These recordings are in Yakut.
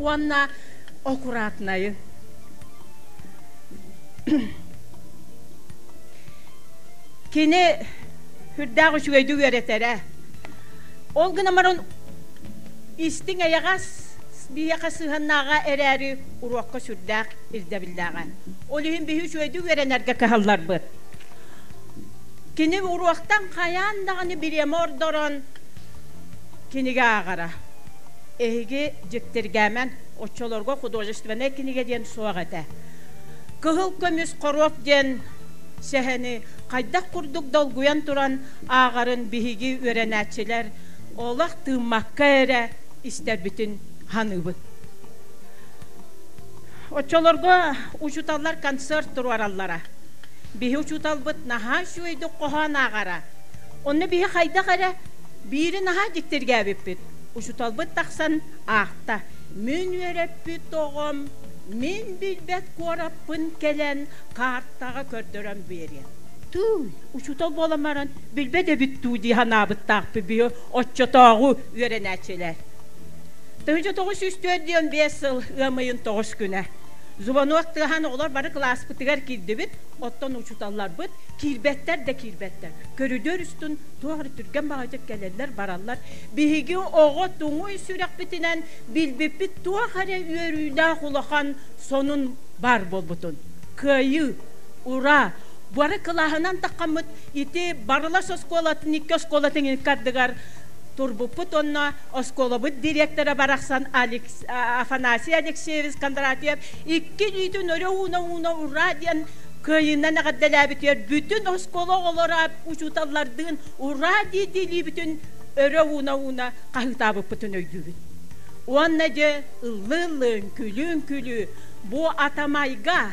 уонна аккуратнайын. Кини сүрдээх үчүгэйдик үөрэтэрэ. Ол гынан баран истиҥ эйэҕэс биһиэхэ сыһыаннааҕа эрээри уруокка сүрдээх ирдэбиллээҕэ. Ол иһин биһи үчүгэйдик үөрэнэргэ кыһалларбыт. Кини уруоктан хайаан даҕаны бириэмэ ордорон кинигэ ааҕара. Эһиги дьиктиргээмэн, оччолорго художественнай кинигэ диэн суох этэ. Кыһыл көмүс хоруоп диэн сэһэни хайдах курдук долгуйан туран ааҕарын биһиги үөрэнээччилэр олох тыыммакка эрэ истэрбитин саныыбыт. Оччолорго учууталлар концерт туруораллара. Биһи учууталбыт наһаа үчүгэйдик хоһоон ааҕара. Онно биһи хайдах эрэ биири наһаа дьиктиргээбиппит. Учууталбыт тахсан аахта. Мин үөрэппит оҕом мин билбэт куораппын кэлэн каартаҕа көрдөрөн биэриэ. Тыый, учуутал буолан баран билбэт эбит дуу дии санаабыттаахпыт биһи оччотооҕу үөрэнээччилэр. 1945 сыл ыам ыйын 9 күнэ. Звонок тыаһаан оҕолор бары кылааспытыгар киирдибит, оттон учууталларбыт киирбэттэр да киирбэттэр. Көрүдүөр устун туох эрэ түргэн баҕайытык кэлэллэр, бараллар. Биһиги оҕо туҥуй сүрэхпитинэн билбиппит туох эрэ үөрүүлээх улахан сонун баар буолбутун. Кыайыы! Ура! Бары кылааһынан таххаммыт ити Барылас оскуолатын икки оскуолатын икки ардыгар турбуппут онно оскуолабыт директора барахсан Афанасий Алексеевич Кондратьев икки илиитин өрө ууна-ууна ура диэн кыайыынан эҕэрдэлээбитигэр бүтүн оскуола оҕолоро учууталлардыын ура дии-дии илиибитин өрө ууна-ууна хаһыытаабыппытын өйдүүбүт. Уонна дьэ ыллыы-ыллыын, күлүүн-күлүү бу Атамайга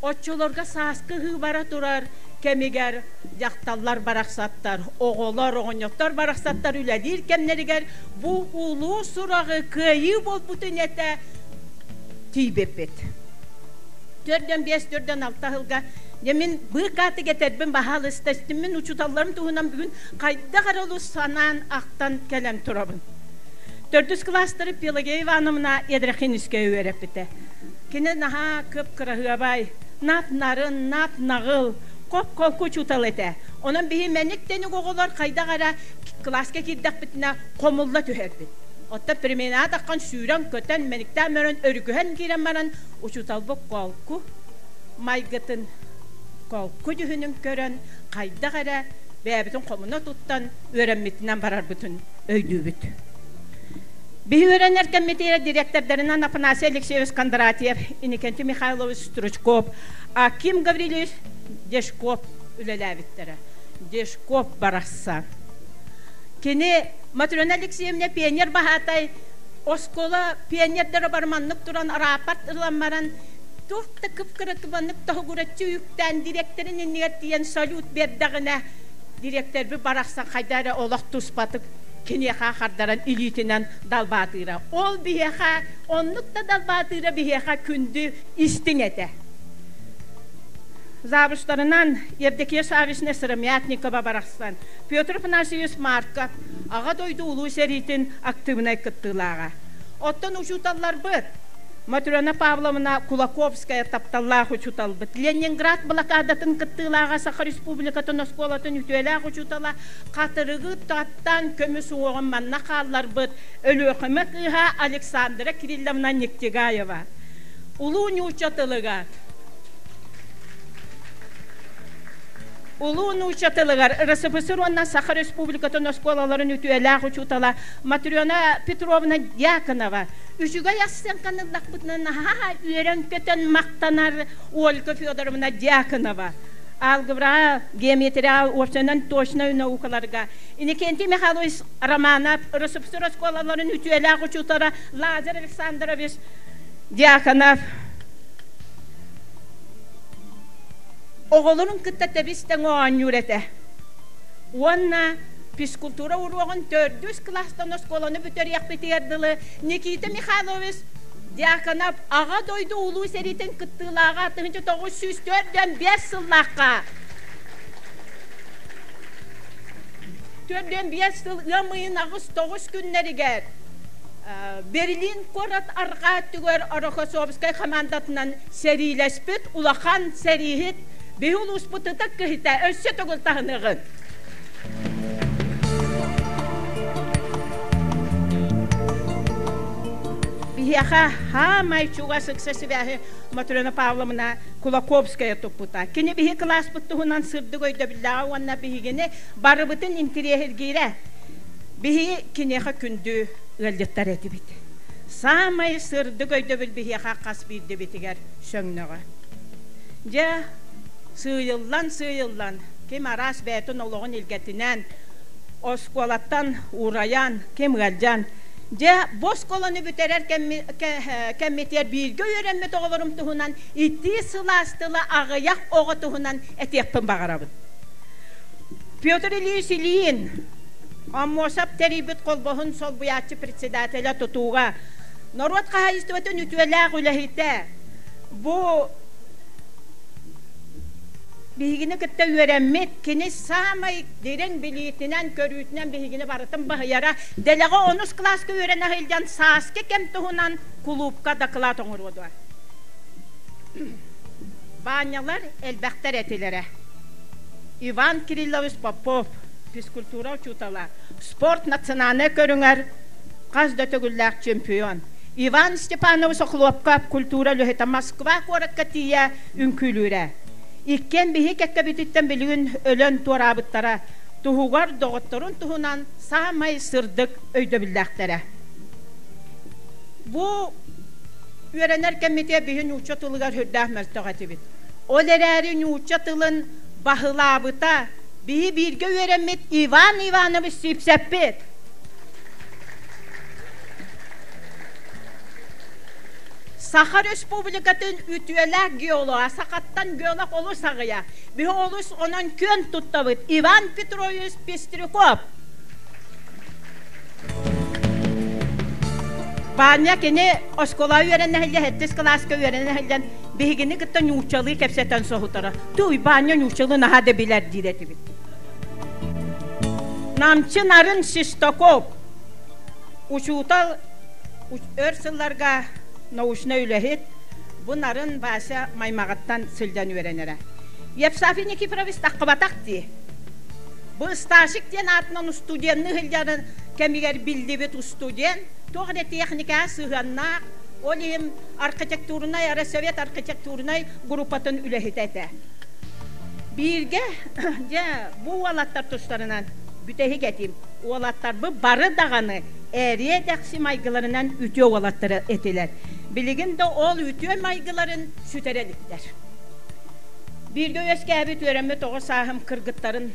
оччолорго сааскы ыһыы бара турар кэмигэр дьахталлар барахсаттар, оҕолор, оҕонньоттор барахсаттар үлэлиир кэмнэригэр бу улуу сураҕы кыайыы буолбутун этэ тиийбиппит. 4-5, 4-6 сылга дьэ мин быыкаатык этэрбин баһаалыста истим. Мин учууталларым туһунан бүгүн хайдах эрэ олус санаан ахтан кэлэн турабын. Төрдүс кылаастары Пелагея Ивановна Ядрахинская үөрэппитэ. Кини наһаа кып-кыраһыабай, нап-нарын, нап-наҕыл, хоп-холку учуутал этэ. Онон биһи мэник-тэник оҕолор хайдах эрэ кылааска киирдэхпитинэ хомулла түһэрбит. Оттон переменаҕа таххан сүүрэн-көтөн, мэниктээн мөрөн өрүкүһэн киирэн баран учууталбыт холку майгытын, холку дьүһүнүн көрөн хайдах эрэ бэйэбитин хомуна туттан үөрэммитинэн барарбытын өйдүүбүт. Биһи үөрэнэр кэммитигэр дириэктэрдэринэн Афанасий Алексеевич Кондратьев, Иннокентий Михайлович Стручков, Аким Гаврильевич Дежков үлэлээбиттэрэ. Дежков барахсан. Кини Матрена Алексеевна пионер баһаатай оскуола пионердара барманнык туран рапорт ылан баран туох да кып-кыра тоһугураччы үктээн дириэктэрин иннигэр тиийэн салют биэрдэҕинэ дириэктэрбит барахсан хайда эрэ олох туспатык киниэхэ хардаран илиитинэн далбаатыыра. Ол биһиэхэ оннук да далбаатыыра биһиэхэ күндү истиҥ этэ. Завучтарынан Евдокия Саввична Сыромятникова барахсан, Петр Афанасьевич Марков Аҕа дойду Улуу сэриитин актыыбынай кыттыылааҕа. Оттон учууталларбыт Матрена Павловна Кулаковская тапталлаах учууталбыт, Ленинград блокадатын кыттыылааҕа Саха Республикатын оскуолатын үтүөлээх учуутала Хатырыгы таттан көмүс уҥуоҕун манна хаалларбыт Өлүөхүмэ кыыһа Александра Кирилловна Нектигаева. Улуу нуучча тылыгар Улуу нуучча тылыгар РСФСР уонна Саха Республикатын оскуолаларын үтүөлээх учуутала Матрена Петровна Дьяконова үчүгэй ассыаҥканы ыллахпытына наһаа үөрэн-көтөн махтанар Ольга Федоровна Дьяконова алгебра, геометрия, уопсайынан точнай наукаларга Иннокентий Михайлович Романов РСФСР оскуолаларын үтүөлээх учуутала Лазарь Александрович Дьяконов оҕолорун кытта тэбис-тэҥ оонньуур этэ. Уонна физкультура уруогун төрдүс кылаастан оскуоланы бүтэриэхпитигэр дылы Никита Михайлович Дьяконов Аҕа дойду Улуу сэриитин кыттыылааҕа 1945 сыллаахха 45 сыл ыам ыйын 8-9 күннэригэр Берлин куорат арҕаа өттүгэр Рокоссовскай хамаандатынан сэриилэспит улахан сэрииһит биһи улууспут ытык киһитэ өссө төгүл таһыныаҕын. Биһиэхэ хаамай чугас ыкса сибээһи Матрена Павловна Кулаковская туппута. Кини биһи кылааспыт туһунан сырдык өйдөбүллээҕэ уонна биһигини барыбытын интириэһиргиирэ. Биһиги киниэхэ күндү ыалдьыттар этибит. Саамай сырдык өйдөбүл биһиэхэ хас биирдибитигэр сөҥнөҕө. Дьэ, сыыйыллан-сыыйыллан, ким араас бэйэтин олоҕун илгэтинэн, оскуолаттан уурайан, ким ыалдьан, дьэ, бу оскуоланы бүтэрэр кэммитигэр бииргэ үөрэммит оҕолорум туһунан итии сылаас тыла аҕыйах оҕо туһунан этиэхпин баҕарабын. Петр Ильич Ильин Аммосов тэрийбит холбоһун солбуйааччы председателэ тутууга норуот хаһаайыстыбатын үтүөлээх үлэһитэ бу биһигини кытта үөрэммит кини саамай дириҥ билиитинэн көрүүтүнэн биһигини барытын баһыйара дэлэҕэ онус кылааска үөрэнэ сылдьан сааскы кэм туһунан кулуупка дакылаат оҥоруо Баанньалар элбэхтэр этилэрэ. Иван Кириллович Попов, физкультура учуутала, спорт национальнай көрүҥэр хас да төгүллээх чемпион. Иван Степанович Охлопков культура үлэһитэ Москва куоракка тиийэ үҥкүүлүүрэ. Иккиэн биһи кэккэбититтэн билигин өлөн туораабыттара туһугар доҕотторун туһунан саамай сырдык өйдөбүллээхтэрэ. Бу үөрэнэр кэммитигэр биһи нуучча тылыгар сүрдээх мөлтөх этибит. Ол эрээри нуучча тылын баһылаабыта биһи бииргэ үөрэммит Иван Иванович Сиипсэппит. Саха Республикатын үтүөлээх геолога, сахаттан геолог олус аҕыйа. Биһи олус онон күөн туттабыт Иван Петрович Пестряков. Ваня кини оскуола үөрэнэ сылдьан, сэттис кылааска үөрэнэ сылдьан биһигини кытта нууччалыы кэпсэтэн соһутара. Тууй, Ваня нууччалыы наһаа да билэр диир этибит. Намчы Нарын Шестаков учуутал өр сылларга научнай үлэһит, бу Нарын Вася Маймаҕыттан сылдьан үөрэнэрэ. Евсафий Никифорович таххыбатах дии. Бу Стасик диэн аатынан устудьуонныы сылдьарын кэмигэр биллибит устудьуон туох эрэ техникаҕа сыһыаннаах, ол иһин архитектурнай Россовет архитектурнай группатын үлэһитэ этэ. Бииргэ дьэ бу уолаттар тустарынан бүтэһик этим. Уолаттарбыт бары даҕаны эриэ-дэхси майгыларынан үтүө уолаттар этилэр. Билигин да ол үтүө майгыларын сүтэрэ иликтэр. Бииргэ үөскээбит үөрэммит оҕо сааһым кыргыттарын,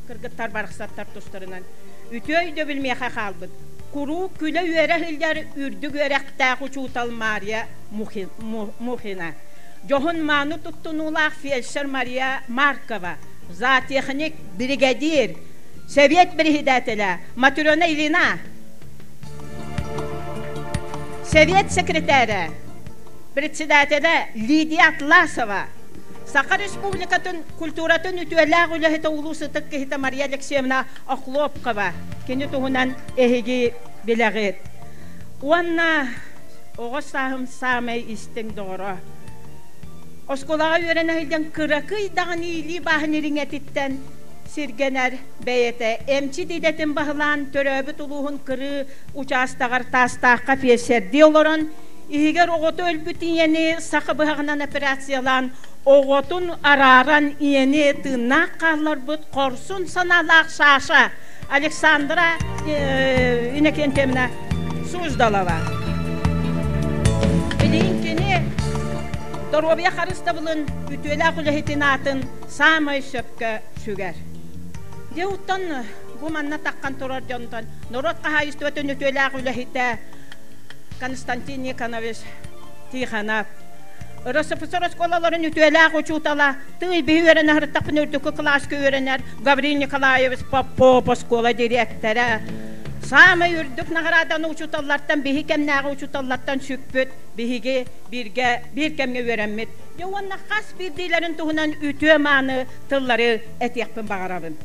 кыргыттар барахсаттар тустарынан үтүө өйдөбүл миэхэ хаалбыт. Куруук күлэ-үөрэ сылдьар үрдүк үөрэхтээх учуутал Мария Мухина, дьоһун-мааны туттунуулаах фельдшер Мария Маркова, зоотехник, биригэдьиир, сэбиэт бириһидээтэлэ Матрена Ильина, сэбиэт секретарэ, председателэ Лидия Атласова, Саха Республикатын культуратын үтүөлээх үлэһитэ улуус ытык киһитэ Мария Алексеевна Охлопкова кини туһунан эһиги билэҕит. Уонна оҕо сааһым саамай истиҥ доҕоро. Оскуолаҕа үөрэнэ сылдьан кыракый даҕаны илии бааһын ириҥэтиттэн сиргэнэр бэйэтэ эмчит идэтин баһылаан төрөөбүт улууһун кырыы учаастагар Таастаахха фельдшердии олорон иһигэр оҕото өлбүт ийэни саха быһаҕынан операциялаан оҕотун арааран ийэни тыыннаах хаалларбыт хорсун санаалаах Саша Александра Иннокентьевна Суздалова. Билигин кини доруобуйа харыстабылын үтүөлээх үлэһитин аатын саамай сөпкө сүгэр. Дьэ оттон бу манна таххан турар дьонтон норуот хаһаайыстыбатын үтүөлээх үлэһитэ Константин Никонович Тихонов РСФСР оскуолаларын үтүөлээх учуутала, тыый биһи үөрэнэ сырыттахпына үрдүкү кылааска үөрэнэр Гаврил Николаевич Попов оскуола дириэктэрэ. Саамай үрдүк наҕарааданы учууталлартан биһи кэмнээҕи учууталлартан сүкпүт, биһиги бииргэ биир кэмҥэ үөрэммит. Дьэ уонна хас биирдиилэрин туһунан үтүө-мааны тыллары этиэхпин баҕарабын.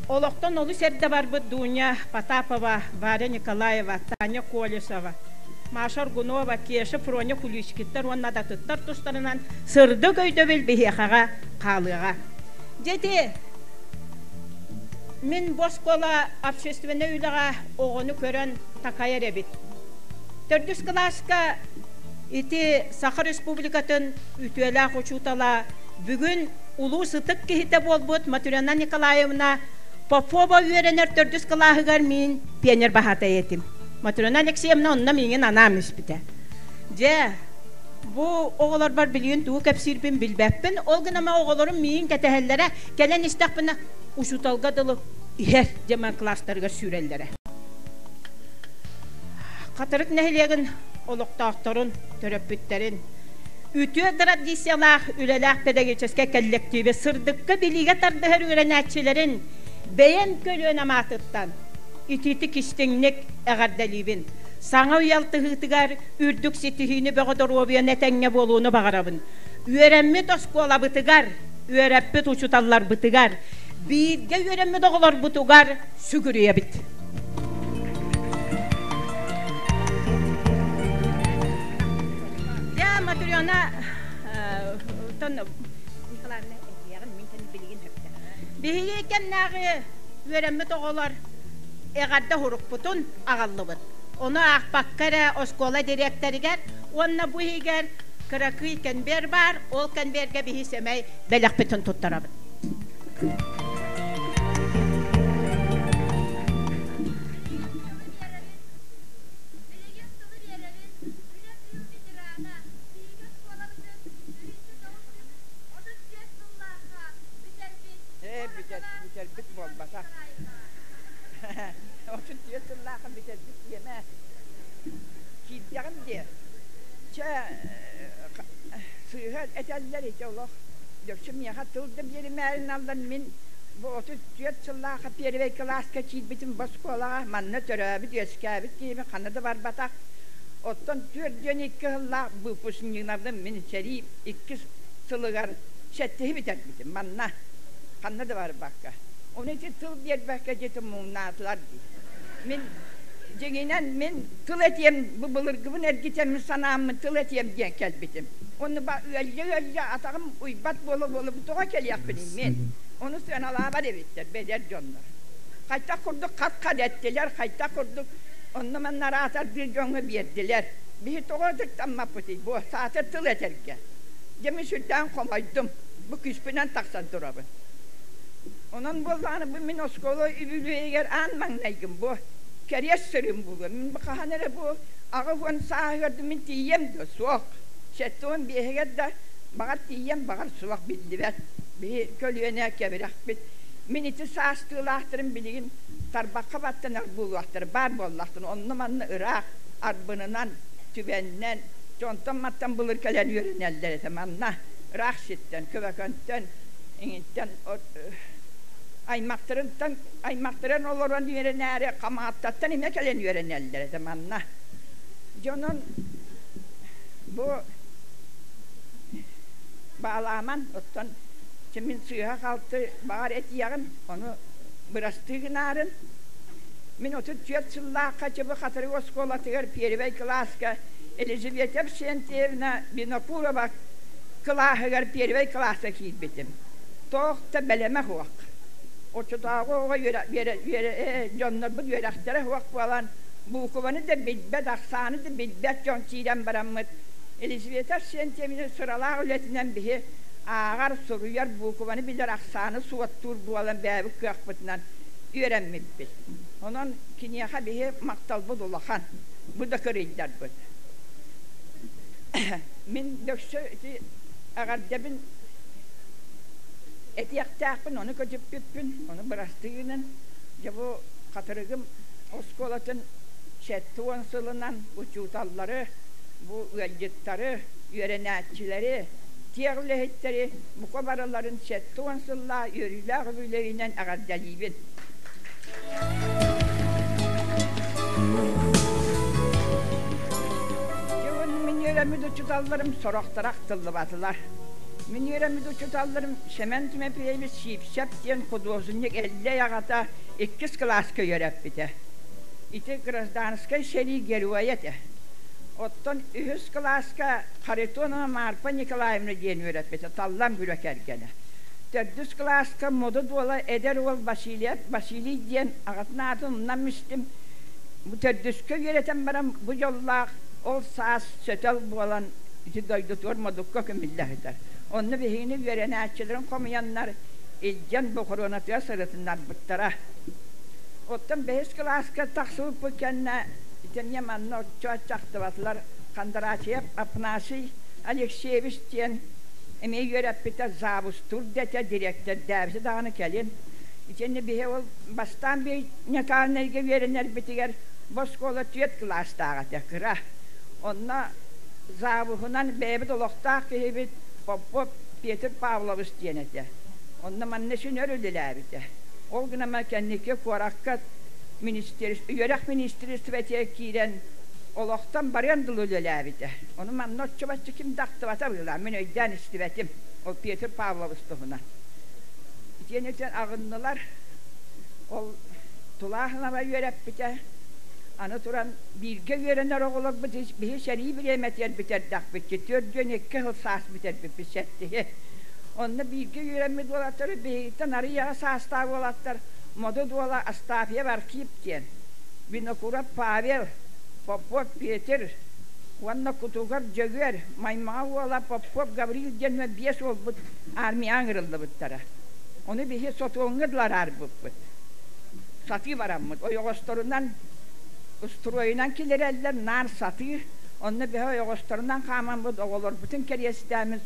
Олохтон олус эрдэ барбыт Дуня Потапова, Варя Николаева, Таня Колесова, Маша Аргунова, Кеша Фроня Куличкиттар уонна да атыттар тустарынан сырдык өйдөбүл биһиэхэҕэ хаалыаҕа. Дьэ мин бу оскуола общественнай үлэҕэ оҕону көрөн такайар эбит. Төрдүс кылааска ити Саха Республикатын үтүөлээх учуутала бүгүн улуу сытык киһитэ буолбут Матрена Николаевна Попова үөрэнэр төрдүс кылааһыгар мин пионер баһаатай этим. Матрена Алексеевна онно миигин анаан испитэ. Дьэ, бу оҕолорбор билигин тугу кэпсиирбин билбэппин. Ол гынан оҕолорум миигин кэтэһэллэрэ, кэлэн истэхпинэ учууталга дылы иһэр диэн кылаастарыгар сүүрэллэрэ. Хатырык нэһилиэгин олохтоохторун, төрөппүттэрин үтүө традициялаах үлэлээх педагогическай кэллэктииби сырдыкка билиигэ тардыһар үөрэнээччилэрин бэйэм көлүөнэм аатыттан итиитик истиҥник эҕэрдэлиибин. Саҥа үйэ алтыһыытыгар үрдүк ситиһиини бөҕө доруобуйаны этэҥҥэ буолууну баҕарабын. Үөрэммит оскуолабытыгар, үөрэппит учууталларбытыгар, бииргэ үөрэммит оҕолорбутугар сүгүрүйэбит. Дьэ, Матрена, Николаевна этиэҕин мин кэнни билигин хөптө. Биһиги кэмнээҕи үөрэммит оҕолор эҕэрдэ урукпутун аҕаллыбыт. Ону аахпакка эрэ оскуола дириэктэригэр уонна бу иһигэр кыракый кэнбиэр баар, ол кэнбиэргэ биһи сэмэй бэлэхпитин туттарабыт. Билигин тылы биэрэбин үлэ тыыл ветерана, биһиги оскуолабытын 1934 сыллаахха бүтэрбит Ээ, бүтэрбит буолбатах. 34 сыллаахха бүтэрбит диэмэ. Киирдэҕим диэ. Чэ, сыыһа этэллэр ити олох. Дөксө миэхэ тыл да биэримээрин аллан мин бу 34 сыллаахха первэй кылааска киирбитим бу оскуолаҕа манна төрөөбүт-үөскээбит киһибин ханна да барбатах. Оттон 42 сыллаах выпускниктарбын мин сэрии иккис сылыгар сэттиһи бүтэрбитим манна ханна да барбакка. Ону ити тыл биэрбэккэ дьиэтэ муҥнаатылар дии. Мин дьиҥинэн мин тыл этиэм бу былыргыбын эргитэммин санааммын тыл этиэм диэн кэлбитим. Ону ыалдьа-ыалдьа атаҕым уйбат буола-буола бу тоҕо кэлиэхпиний мин? Ону сыаналаабат эбиттэр бэдэр дьоннор. Хайдах курдук хат-хат эттилэр, хайдах курдук онно-манна араатардыы дьоҥҥо биэрдилэр. Биһи тоҕо ытыктаммаппытый бу саатар тыл этэргэ. Дьэ мин сүрдээн хомойдум. Бу күүспүнэн тахсан турабын. Онон буоллаҕына бу мин оскуола үбүлүөйүгэр аан маҥнайгым бу кэриэс сырыым буолуо. Мин бу хаһан эрэ бу 80 сааһыгар да мин тиийиэм да суох. 75-игэр да баҕар тиийиэм, баҕар суох биллибэт. Биһи көлүөнэ кэбирэхпит. Мин ити саастыылаахтарым билигин тарбахха баттанар буолуохтара, баар буоллахтара. Онно-манна ыраах арбынынан, түбэннэн, дьонтон-мантан былыр кэлэн үөрэнэллэр этэ. Манна ыраах сиртэн, Көбөкөнтөн, иҥиттэн аймахтарыттан аймахтарын олорон үөрэнээри Хамааттаттан эмиэ кэлэн үөрэнэллэр этэ манна. Дьонун бу баалааман оттон мин сыыһа-халты баҕар этиэҕим, ону бырастыы гынаарын. Мин 34 сыллаахха Чыбы Хатырык оскуолатыгар первэй кылааска Елизавета Авксентьевна Винокурова кылааһыгар первэй кылааска киирбитим. Туох да бэлэмэ суох. Оччотооҕу оҕо дьоннорбут үөрэхтэрэ суох буолан, буукубаны да билбэт, ахсааны да билбэт дьон киирэн бараммыт, Елизавета Арсентьевна сыралаах үлэтинэн биһи ааҕар, суруйар, буукубаны билэр, ахсааны суоттуур буолан бэйэбит кыахпытынан үөрэммиппит. Онон киниэхэ биһи махталбыт улахан, бу да кырыйдарбыт. Мин дөксө ити эҕэрдэбин этиэхтээхпин, ону көтүппүппүн, ону бырастыы гынан, дьэ бу Хатырыгым оскуолатын 70 сылынан учууталлары, бу ыалдьыттары, үөрэнээччилэри, тиэх үлэһиттэри бука барыларын 70 сыллаах үөрүүлээх үбүлүөйүнэн эҕэрдэлиибин. Дьэ уонна мин үөрэммит учууталларым сорохторо ахтыллыбатылар. Мин үөрэммит учууталларым Сэмэн Тимофеевич Сиипсэп диэн худуоһунньук Эллэй аҕата иккис кылааска үөрэппитэ. Ити гражданскай сэрии геройа этэ. Оттон үһүс кылааска Харитонова Марфа Николаевна диэн үөрэппитэ, Таллан Бүрэ кэргэнэ. Төрдүс кылааска Моду Дуола эдэр уол Васильев Василий диэн аҕатын аатын умнан истим. Бу төрдүскэ үөрэтэн баран бу дьоллоох ол саас сөтөл буолан ити дойдутугар Модукка көмүллэ сытар. Онно биһигини үөрэнээччилэрин хомуйаннар илдьэн бохоруонатыгар сырытыннарбыттара. Оттон бэһис кылааска тахсыбыппыт кэннэ итиннэ манна оччо аччахтыбатылар Кондратьев Афанасий Алексеевич диэн эмиэ үөрэппитэ завустуур дэтэ дириэктэрдээбитэ даҕаны кэлин. Итиннэ биһи ол бастаан Ньакаанайга үөрэнэрбитигэр бу оскуола түөрт кылаастаах этэ, кыра. Онно завуһунан бэйэбит олохтоох киһибит Попов Петр Павлович диэн этэ. Онно манна син өр үлэлээбитэ. Ол гынан кэнники куоракка үөрэх министерствотыгар киирэн олохтон барыан дылы үлэлээбитэ. Ону манна оччо-бачча ким да ахтыбата быһыылаах, мин өйдөөн истибэтим. Ол Петр Павлович туһунан. Итиэннэ аҕыннылар. Ол Тулааһынаба үөрэппитэ. Аны туран бииргэ үөрэнэр оҕолорбут биһи сэрии бириэмэтигэр бүтэрдэхпит, 42 сыл саас бүтэрбиппит сэттиһи. Онно бииргэ үөрэммит уолаттары биһигиттэн арыйаҕа саастаах уолаттар Моду Дуола Астафьев Архип диэн, Винокуров Павел, Попов Петр уонна Кутугар Дьөгүөр, Маймаҕа уола Попов Гаврил диэн биэс уолбут армияҕа ыҥырыллыбыттара. Ону биһи сотуоҥҥа дылы араарбыппыт. Сатыы бараммыт. Ойоҕосторунан устуруойунан киллэрэллэр, наар сатыы. Онно биһи ойоҕосторунан хаамаммыт, оҕолорбутун кэриэстээммит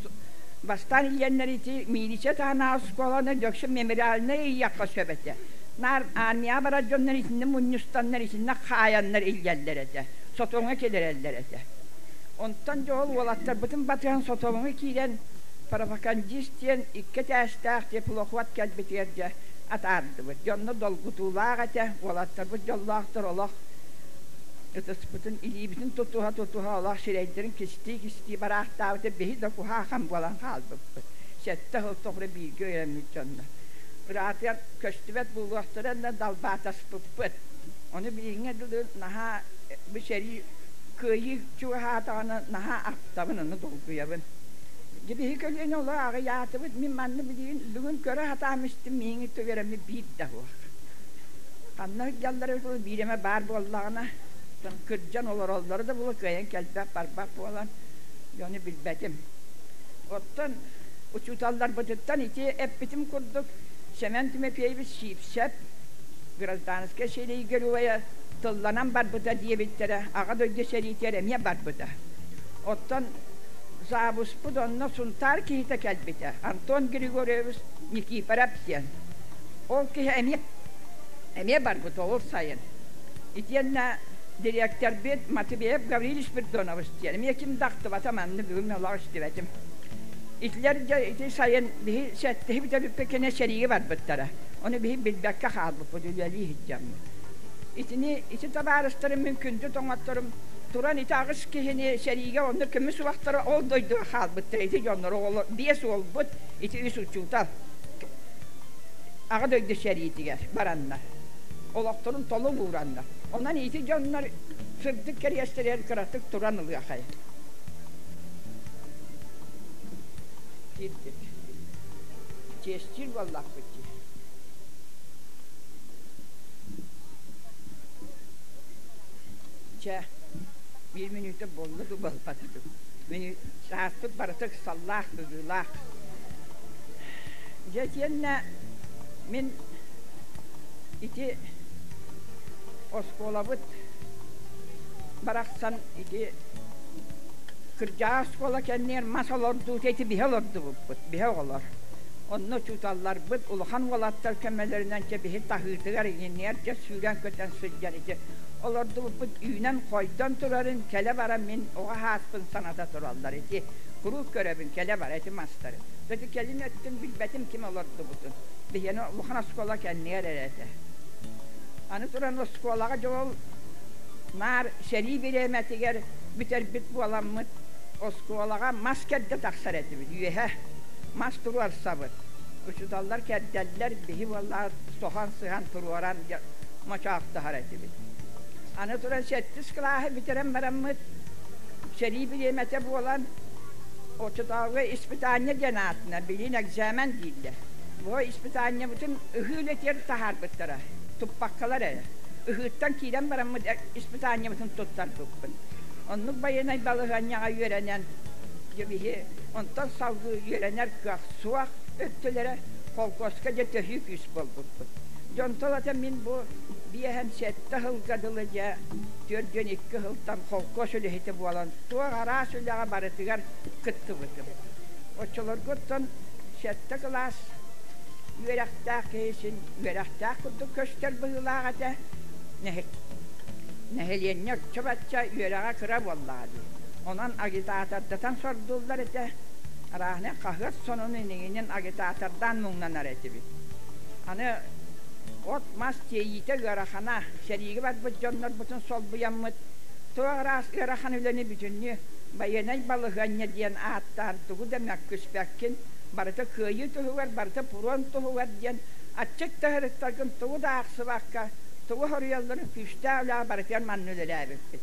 бастаан илиэннэр ити милиция таһынааҕы оскуоланы Дьөксүн мемориальнай ыйыахха сөп этэ. Наар армияҕа барар дьоннор итиннэ мунньустаннар, итиннэ хаайаннар илдьэллэр этэ. Сотуоҥҥа киллэрэллэр этэ. Онтон дьэ ол уолаттарбытын батыһан Сотуоҥҥа киирэн пропагандист диэн икки этээстээх теплоход кэлбитигэр дьэ атаардыбыт. Дьонно долгутуулаах этэ, уолаттарбыт дьоллоохтор олох ытыспытын, илиибитин тутуһа-тутуһа олох сирэйдэрин кистии-кистии бараахтаабыта биһи да куһаахан буолан хаалбыппыт. Сэттэ сыл тухары бииргэ үөрэммит дьоннор. Ыраатыгар көстүбэт буолуохтара да далбаатаспыппыт. Ону билиҥҥэ дылы наһаа бу сэрии кыайыы чугаһаатаҕына наһаа ахтабын, ону долгуйабын. Дьэ биһи көлүөнэ олох аҕыйаатыбыт. Мин манна билигин бүгүн көрө сатаан истим, миигин үөрэммит биир да суох. Ханна сылдьаллара эбитэ биир эмэ баар буоллаҕына, кырдьан олороллоро да буолуо, кыайан кэлбэт, барбат буолан дьону билбэтим. Оттон учууталларбытыттан ити эппитим курдук Сэмэн Тимофеевич Сиипсэп гражданскай сэрии геройа тылланан барбыта диэбиттэрэ, Аҕа дойду сэриитигэр эмиэ барбыта. Оттон Заабыспыт онно Сунтаар киһитэ кэлбитэ, Антон Григорьевич Никифоров диэн. Ол киһи эмиэ эмиэ барбыта ол сайын. Итиэннэ дириэктэрбит Матвеев Гаврилий Спиридонович диэн эмиэ ким да ахтыбата манна бүгүн олох истибэтим. Итилэр дьэ ити сайын биһи сэттиһи бүтэрбиппит кэннэ сэриигэ барбыттара. Ону биһи билбэккэ хаалбыппыт үлэлии сылдьаммыт. Итини ити табаарыстарым мин күндү тоҥотторум туран ити аҕыс киһини сэриигэ онно көмүс уохтара ол дойдуга хаалбыттар ити дьоннор оҕолор биэс уолбут ити үс учуутал Аҕа дойду сэриитигэр бараннар олохторун толук уураннар онон ити дьоннор сырдык кэриэстэригэр кыратык туран ылыахай киирдик чиэстиир буоллахпыт дии Чэ, биир мүнүүтэ буолла дуу, буолбата дуу. Сааспыт барыта ыксаллаах, ыгыылаах. Дьэ, итиэннэ мин ити оскуолабыт барахсан ити кырдьаҕас оскуола кэннигэр мас олордуута ити биһи олордубуппут, биһи оҕолор. Онно учууталларбыт улахан уолаттар көмөлөрүнэн чэ биһи таһыытыгар иҥиннигэр чэ сүүрэн-көтөн сылдьан ити олордубуппут үүнэн-хойдон турарын кэлэ-бара мин оҕо сааспын саната тураллар ити куруук көрөбүн кэлэ-бара ити мастары. Ити кэлин өттүн билбэтим ким олордубутун. Биһиэнэ улахан оскуола кэннигэр эрэ этэ. Аны туран оскуолаҕа дьол наар сэрии бириэмэтигэр бүтэрбит буоламмыт оскуолаҕа мас кэрдэ тахсар этибит үөһэ. Мас туруорсабыт. Учууталлар кэрдэллэр, биһи буоллаҕа соһон-сыһан туруоран мочоохтоһор этибит. Аны туран сэттис кылааһы бүтэрэн бараммыт, сэрии бириэмэтэ буолан, оччотооҕу испытание диэн аатынан, билигин экзамен дииллэр. Бу испытаниебытын ыһыы үлэтигэр таһаарбыттара, туппаккалар эрэ. Ыһыыттан киирэн бараммыт испытаниебытын туттарбыппыт. Оннук байыаннай балаһыанньаҕа үөрэнэн, дьэ биһи онтон салгыы үөрэнэр кыах суох өттүлэрэ холкуоска дьэ төһүү күүс буолбуппут. Дьонтон ата мин бу биэһэн сэттэ сылга дылы дьэ 42 сылтан холкуос үлэһитэ буолан туох араас үлэҕэ барытыгар кыттыбытым. Оччолорго оттон сэттэ кылаас үөрэхтээх киһи син үөрэхтээх курдук көстөр быһыылаах этэ. Нэһилиэнньэ оччо-бачча үөрэҕэ кыра буоллаҕа дии. Онон агитатордатан сордууллар этэ. Арааһынай хаһыат сонун иниҥинин агитатордаан муҥнанар этибит. Аны от-мас тиэйиитэ ыарахана, сэриигэ барбыт дьоннорбутун солбуйаммыт, туох араас ыарахан үлэни бүтүннүү байыаннай балаһыанньа диэн ааттаан тугу да мөккүспэккин, барыта кыайыы туһугар, барыта пуруон туһугар диэн аччык да тугу да аахсыбакка, тугу хоруйалларын күүстээх үлэҕэ барытыгар манна үлэлээбиппит.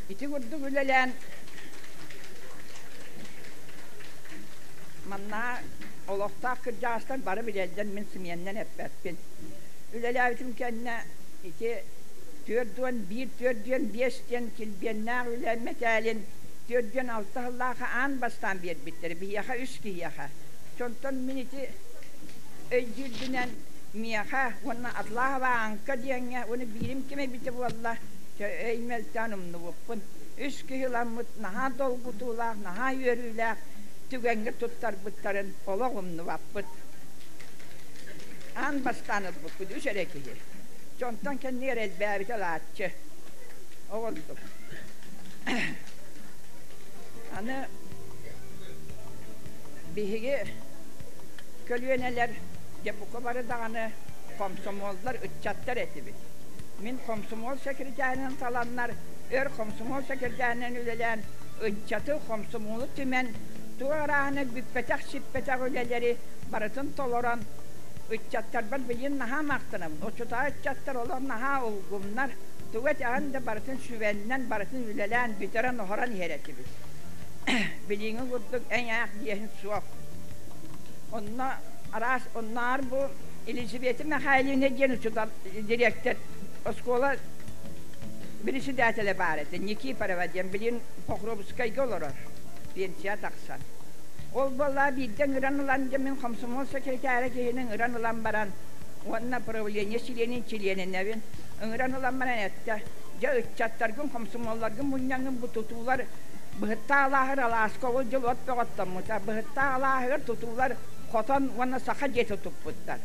Ити курдук үлэлээн манна олохтоох кырдьаҕастар бары билэллэр, мин сымыйаннан эппэппин. Үлэлээбитим кэннэ ити 41, 45 диэн килбиэннээх үлэ мэтээлин 46 сыллаахха аан бастаан биэрбиттэрэ, биһиэхэ үс киһиэхэ. Онтон мин ити өйдүүрбүнэн миэхэ уонна Атлаһова Ааҥка диэҥҥэ уонна биирим ким эбитэ буолла, өй мөлтөөн умнубуппун. Үс киһи ыламмыт наһаа долгутуулаах, наһаа үөрүүлээх түгэҥҥэ туттарбыттарын олох умнубаппыт. Аан бастаан ылбыппыт үс эрэ киһи. Дьонтон кэннигэр элбээбитэ ылааччы. Ол курдук. Аны биһиги көлүөнэлэр дьэ бука бары даҕаны хомсомуоллар, ыччаттар этибит. Мин хомсомуол сэкиритээринэн таланнар, өр хомсомуол сэкиритээринэн үлэлээн, ыччаты, хомсомуолу түмэн, туох арааһына бүппэтэх-сиппэтэх үлэлэри барытын толорон, ыччаттарбар билигин наһаа махтанабын. Оччотооҕу ыччаттар олох наһаа улгумнар, тугу этэҕин да барытын сүбэннэн, барытын үлэлээн, бүтэрэн-оһорон иһэр этибит. Билиҥҥи курдук эҥээх диэһин суох. Онно араас онноор бу Елизавета Михайловна диэн учуутал дириэктэр оскуола председателэ баар этэ Никифорова диэн билигин Покровскайга олорор пенсия тахсан. Ол буоллаа биирдэ ыҥыран ылан дьэ мин комсомол секретара киһини ыҥыран ылан баран уонна правление чилиэнин чилиэнинэбин ыҥыран ылан баран эттэ дьэ ыччаттаргын комсомолларгын мунньаҥҥын бу тутуулар Быһыттаах алааһыгар алааска ол дьыл от бөҕөттоммута. Быһыттаах алааһыгар тутуулар хотон уонна саха дьиэтэ туппуттар.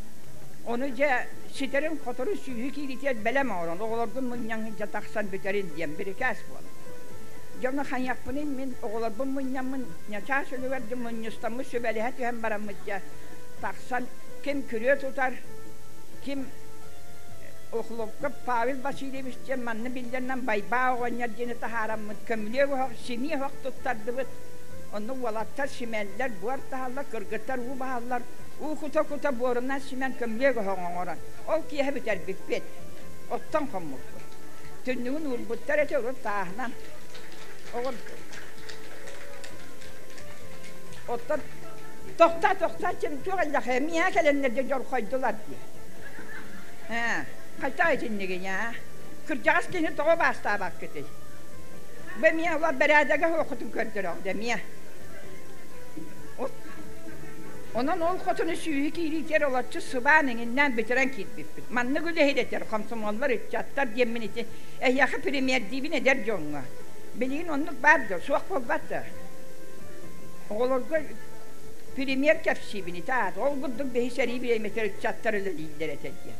Ону дьэ ситэрин-хоторун сүүһү кииритиэр бэлэм оҥорон, оҕолоргун мунньаҥҥын дьэ тахсан бүтэрин диэн бирикээс буолар. Дьону хайыахпыный мин оҕолорбун мунньаммын ньачаас үлүгэр дьэ мунньустаммыт сүбэлэһэ түһэн бараммыт дьэ тахсан ким күрүө тутар, ким Охлопков Павел Васильевич диэн манна биллэринэн Байбаа оҕонньор диэни таһаараммыт көмүлүөк оһох, симии оһох туттардыбыт. Онно уолаттар симэллэр, буор таһаллар, кыргыттар уу баһаллар. Уу кута-кута буорунан симэн көмүлүөк оһох оҥорон, ол киэһэ бүтэрбиппит. Оттон хоммуппут. Түннүгүн уурбуттар этэ урут тааһынан. Оҕурдук. Оттон тохтоо, тохтоо, туох эллэхэ, миэхэ кэлэннэр дьэ дьорхойдулар дии. Ээ, хайдах итиннигин аа? Кырдьаҕас киһини тоҕо баастаабаккытый? Бу эмиэ олор бэрээдэгэ суоххутун көрдөрөҕүт эмиэ. Онон ол хотуну сүүһү киириитигэр олоччу сыбаан иҥиннээн бүтэрэн киирбиппит. Маннык үлэһит этэр комсомоллар, ыччаттар диэммин ити эһиэхэ премьердиибин эдэр дьоҥҥо. Билигин оннук баар да, суох буолбат да. Оҕолорго премьер кэпсиибин ити аат. Ол курдук биһи сэрии бириэмэтигэр ыччаттар үлэлииллэр этэ диэн.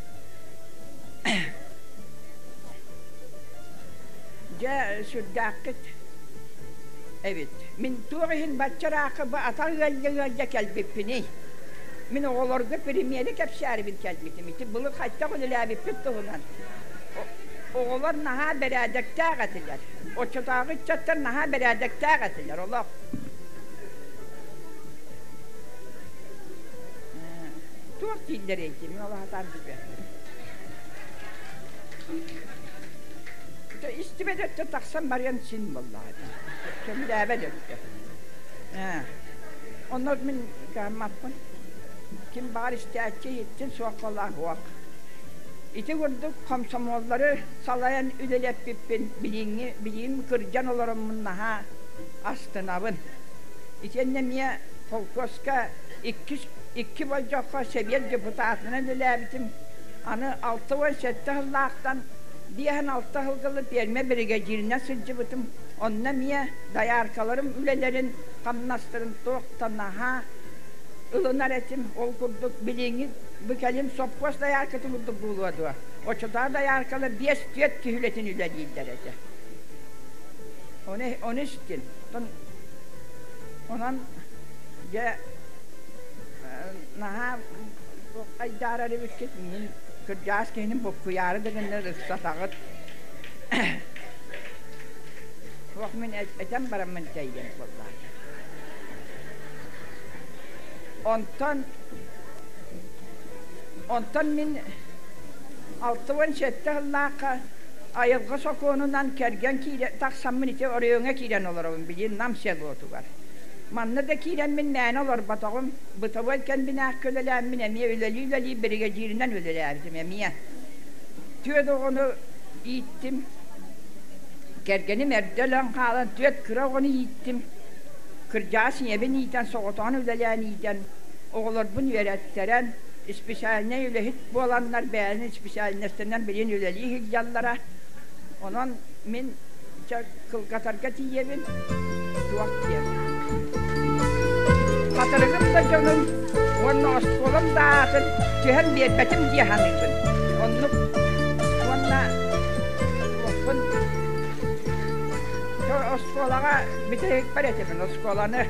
Дьэ, сүрдээххит эбит. Мин туох иһин бачча ыраахха бу атах ыалдьа-ыалдьа кэлбиппиний? Мин оҕолорго премьери кэпсээрибин кэлбитим. Ити былыр хайдах үлэлээбиппит туһунан. Оҕолор наһаа бэрээдэктээх этилэр. Оччотооҕу ыччаттар наһаа бэрээдэктээх этилэр олох. Туох дииллэрий ити мин ол сатаан билбэппин. Истибэт өттө тахсан барыан син буоллаҕа дии. Сөбүлээбэт өттө. Онно мин кыһаммаппын. Ким баҕар истээччи иһиттин, суох буоллаҕа суох. Ити курдук хомсомуоллары салайан үлэлэппиппин билиҥҥи билигин кырдьан олороммун наһаа астынабын. Итиэннэ эмиэ холкуоска иккис икки болдьоххо сэбиэт депутатынан үлэлээбитим. Аны 67 сыллаахтан 56 сылгылы пиэрмэ биригэдьииринэн сылдьыбытым. Онно эмиэ дояркаларым үлэлэрин, хамнастарын туох да наһаа ылынар этим. Ол курдук билиҥҥи бу кэлин сопхуос дояркатын курдук буолуо дуо? Оччотооҕу дояркалар биэс-түөрт киһи үлэтин үлэлииллэр этэ. Ону, ону истин. Онон дьэ наһаа айдаарар эбиккит. Мин кырдьаҕас киһини буккуйаары да гыннар ыксатаҕыт. Суох мин этэн бараммын тэйиэм буоллаҕа. Онтон онтон мин 67 сыллаахха айылҕа сокуонунан кэргэн киирэ тахсаммын ити оройуоҥҥа киирэн олоробун билигин Нам селотугар. Манна да киирэммин мээнэ олорботоҕум, бытовой кэмбинээккэ үлэлээммин эмиэ үлэлии-үлэлии биригэдьииринэн үлэлээбитим эмиэ. Түөрт оҕону ииттим. Кэргэним эрдэ өлөн хаалан түөрт кыра оҕону ииттим. Кырдьаҕас ийэбин иитэн, соҕотоҕун үлэлээн иитэн, оҕолорбун үөрэттэрэн, специальнай үлэһит буоланнар бэйэлэрин специальностарынан билигин үлэлии сылдьаллара. Онон мин чэ кылгатарга тиийэбин, туох диэн. Хатырыгым да дьонун уонна оскуолам да аатын түһэн биэрбэтим дии саныыбын. Оннук уонна туохпун оскуолаҕа бүтэһикпэр этибин оскуоланы.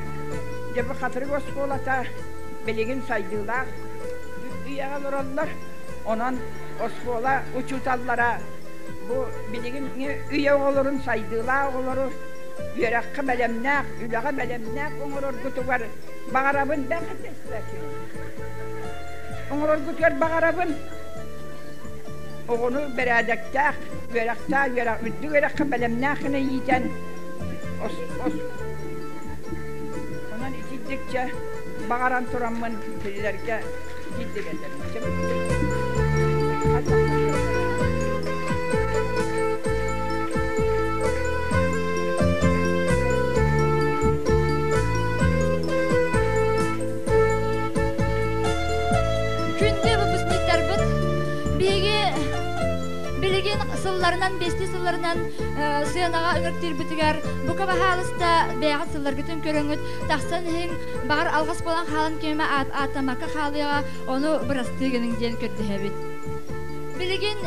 Дьэ бу Хатырык оскуолата билигин сайдыылаах үйэҕэ олороллор. Онон оскуола учууталлара бу билигин үйэ оҕолорун сайдыылаах оҕолору үөрэххэ бэлэмнээх, үлэҕэ бэлэмнээх оҥороргутугар баҕарабын. Оҥороргутугар баҕарабын. Оҕону бэрээдэктээх, үөрэхтээх, үөрэх, үрдүк үөрэххэ бэлэмнээх гына иитэн онон итирдикчэ баҕаран тураммын кинилэргэ итирдик этэрим. Күндү выпускниктарбыт, биһиги билигин сылларынан, бэстии сылларынан сыанаҕа ыҥыртыырбытыгар бука баһаалыста бэйэҕит сылларгытын көрөҥүт, тахсан иһиҥ, баҕар алҕас буолан хаалан кимэ ааттаммакка хаалыаҕа, ону бырастыы гыныҥ диэн көрдөһөбүт. Билигин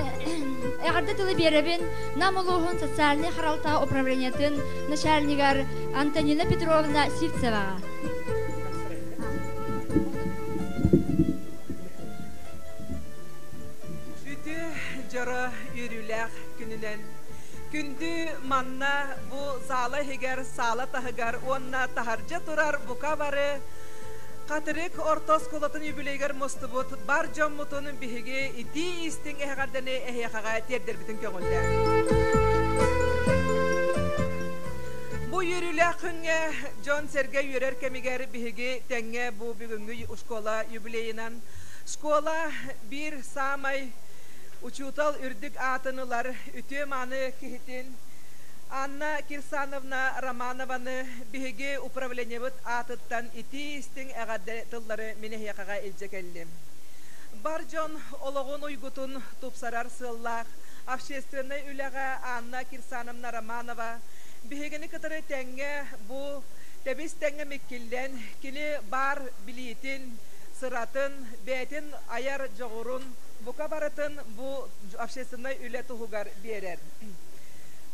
эҕэрдэ тылы биэрэбин Нам улууһун социальнай харалта управлениетын начальнигар Антонина Петровна Сивцеваҕа. Үтүө дьоро үөрүүлээх күнүнэн күндү манна бу саала иһигэр, саала таһыгар уонна таһырдьа турар бука бары Хатырык орто оскуолатын юбилейыгар мустубут бар дьоммутун биһиги итии истиҥ эһэҕэрдэни эһиэхэҕэ тиэрдэрбитин көҥүллээн. Бу үөрүүлээх күҥҥэ дьон-сэргэ үөрэр кэмигэр биһиги тэҥҥэ бу бүгүҥҥү школа юбилейынан школа биир саамай учуутал үрдүк аатын ылар үтүө-мааны киһитин Анна Кирсановна Романованы биһиги управлениебыт аатыттан итии-истиҥ эҕэрдэ тыллары мин эһиэхэҕэ илдьэ кэллим. Бар дьон олоҕун уйгутун тупсарар сыаллаах общественнай үлэҕэ Анна Кирсановна Романова биһигини кытары тэҥҥэ бу тэбис-тэҥҥэ миккиллэн, кини баар билиитин, сыратын, бэйэтин айар дьоҕурун бука барытын бу общественнай үлэ туһугар биэрэр.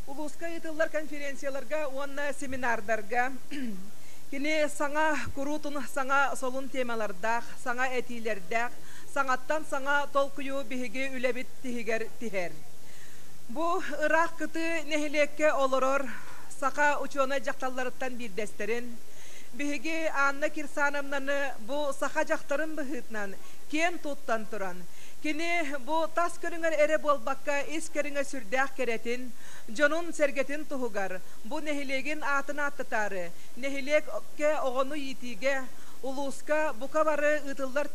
Улууска ыытыллар конференцияларга уонна семинардарга кини саҥа куруутун саҥа солун темалардаах, саҥа этиилэрдээх, саҥаттан саҥа толкуйу биһиги үлэбит тиһигэр тиһэр. Бу ыраах кытыы нэһилиэккэ олорор саха учуонай дьахталларыттан биирдэстэрин, биһиги Анна Кирсановнаны бу саха дьахтарын быһыытынан киэн туттан туран, кини бу тас көрүҥэр эрэ буолбакка ис көрүҥэ сүрдээх кэрэтин, дьонун-сэргэтин туһугар бу нэһилиэгин аатын ааттатаары, нэһилиэккэ оҕону иитиигэ, улууска бука бары ыытыллар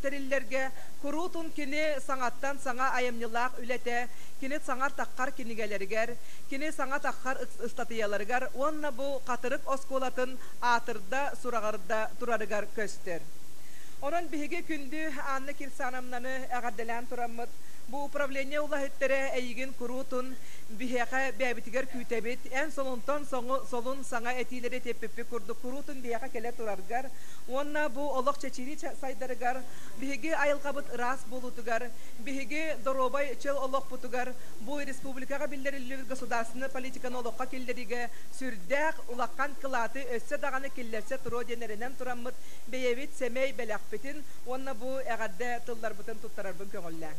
тэриллэргэ куруутун кини саҥаттан саҥа айымньылаах үлэтэ кини саҥар таххар кинигэлэригэр, кини саҥа таххар ыстатыйаларыгар уонна бу Хатырык оскуолатын аатырда, сураҕырда турарыгар көстөр. Онон биһиги күндү Анна Кирсановнаны эҕэрдэлээн тураммыт, бу управление улаһиттэрэ эйигин куруутун биһиэхэ бэйэбитигэр күүтэбит, эн солунтан солун саҥа этиилэри этиэппиппит курдук куруутун биһиэхэ кэлэ тураргар уонна бу олох чэчирии сайдарыгар биһиги айылҕабыт ыраас буолуутугар, биһиги доруобай чөл олохпутугар бу республикаҕа биллэриллибит государственнай политиканы олоххо киллэриигэ сүрдээх улахан кылааты өссө даҕаны киллэрсэ туруо диэн эрэнэн тураммыт бэйэбит сэмэй бэлэхпитин уонна бу эҕэрдэ тылларбытын туттарарбын көҥүллээҥ.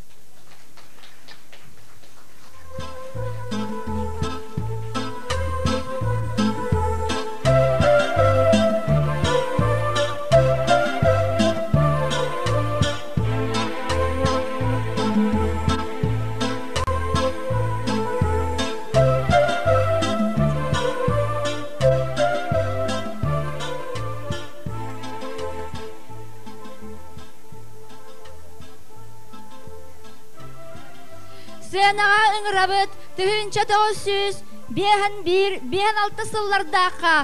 Сыанаҕа ыҥырабыт 1951 56 сыллардаахха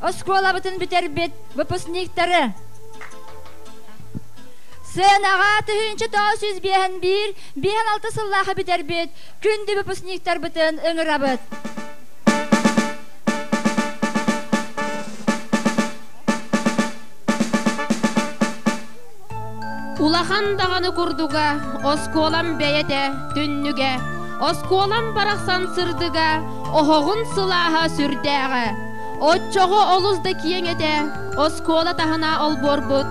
оскуолабытын бүтэрбит выпускниктары. Сыанаҕа 1951 56 сыллаахха бүтэрбит күндү выпускниктарбытын ыҥырабыт. Улахан даҕаны курдуга, оскуолам бэйэтэ, түннүгэ, оскуолам барахсан сырдыга, оһоҕун сылааһа сүрдээҕэ. Оччоҕо олус да киэҥ этэ, оскуола таһына олбуорбут,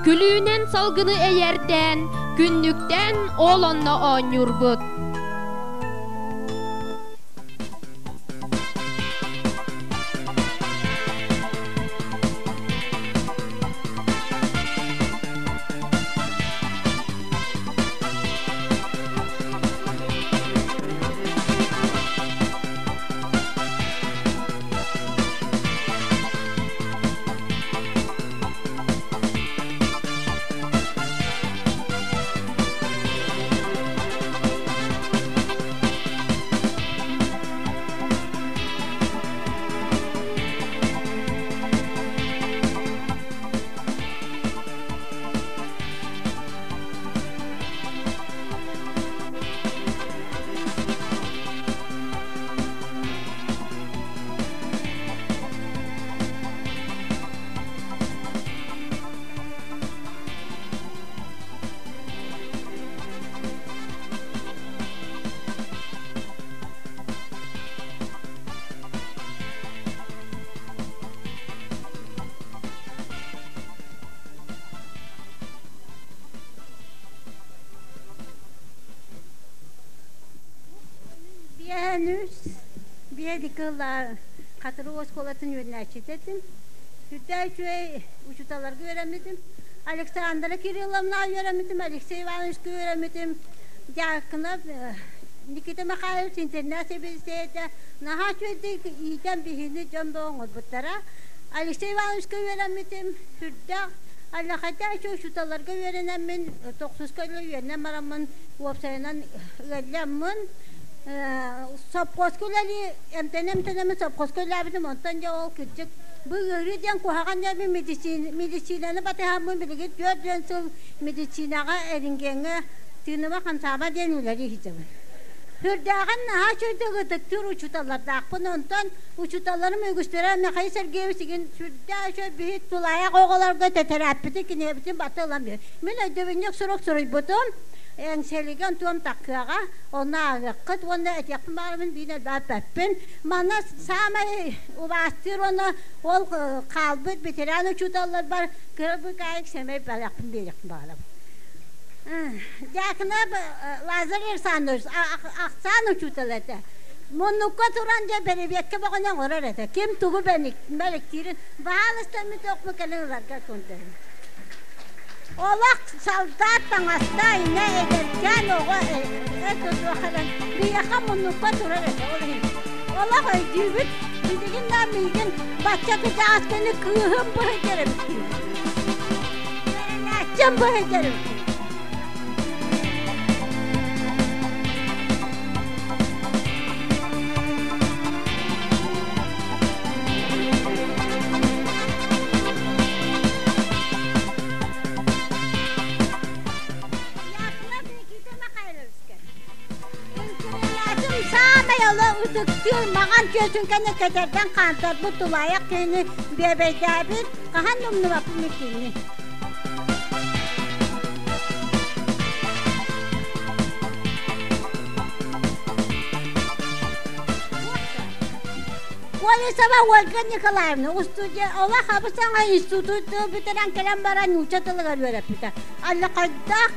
күлүүнэн салгыны эйэрдээн, күннүктээн ол онно оонньуурбут. Биэһэн үс биэдики Хатырык оскуолатын үөрэнээччитэ этим. Сүрдээх үчүгэй учууталларга үөрэммитим. Александра Кирилловнаҕа үөрэммитим, Алексей Ивановичка үөрэммитим. Дьаакынап Никита Михайлович интернат сэбиэдиссэйэ наһаа үчүгэйдик иитэн биһини дьон бөҕө оҥорбуттара. Алексей Ивановичка үөрэммитим. Сүрдээх аллахайдаах үчүгэй учууталларга үөрэнэммин, тохсуска үөрэнэн бараммын, уопсайынан ыалльаммын, сопхуоска үлэлии эмтэнэ-эмтэнэммин сопхуоска үлэлээбитим. Онтон дьэ ол кырдьык бу ыарыы диэн куһаҕан диэн медицинаны батыһаммын билигин 40 сыл медицинаҕа эрингеҥҥэ тыыныма хамсаама диэн үлэлии сылдьабын. Сүрдээҕин наһаа үчүгэйдик ытыктыыр учууталлардаахпын. Онтон учууталларым үгүстэрэ Михаил Сергеевич игин сүрдээх үчүгэй биһи тулаайах оҕолорго тэтэрээппитин кинигэбитин баты ылан биэр. Мин өйдөбүнньүк сурук суруйбутум. Эҥсэлигэ онтуом таккыаҕа, онно ааҕыаххыт уонна этиэхпин баҕарабын биир элбэппэппин. Манна саамай убаастыыр уонна ол хаалбыт ветеран учууталларбар кыра быкаайык сэмэй бэлэхпин биэриэхпин баҕарабын. Дьаакынап Лазарь Александрович ахсаан учуутала этэ. Муннукка туран дьэ бэрэбиэккэ бөҕөнү оҥорор этэ. Ким тугу бэликтиирин баһаалыста мин туохпун кэлин ыларга кунтэрин. Олох солдат таҥаста инэ эдэркээн оҕо туох эрэ биһиэхэ муннукка турар этэ ол иһин. Олох өйдүүбүт билигин да миигин бачча кычаас кини кыыһым быһыйдар эбит Үөрэнээччим быһыйдар эбит. Яков Никита Михайловичка. Интэринээтим саамай оло ытыктыыр маҕан түөсүҥкэни кэтэрдэн хаантарбыт тулаайах киһини биэбэйдээбит хаһан умнубаппын микиини. Колесова Ольга Николаевна устудьуон олох абысаҥа институту бүтэрэн кэлэн баран нуучча тылыгар үөрэппитэ. Аллахайдаах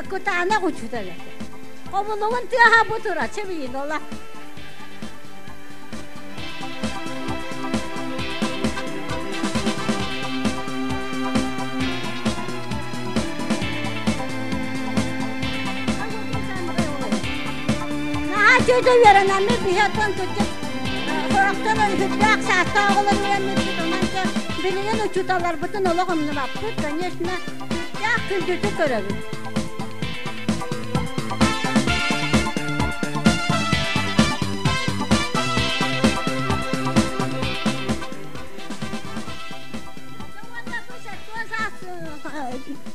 кытаанах учуутал этэ. Хобулугун тыаһа бу тура чэбиин олох. Наһаа үчүгэй үөрэнэммит биһи оттон кырдьык сорохтор сүрдээх саастаах оҕолор үөрэммиппит онон билигин учууталларбытын олох умнубаппыт конечно сүрдээх күндүтүк көрөбүт.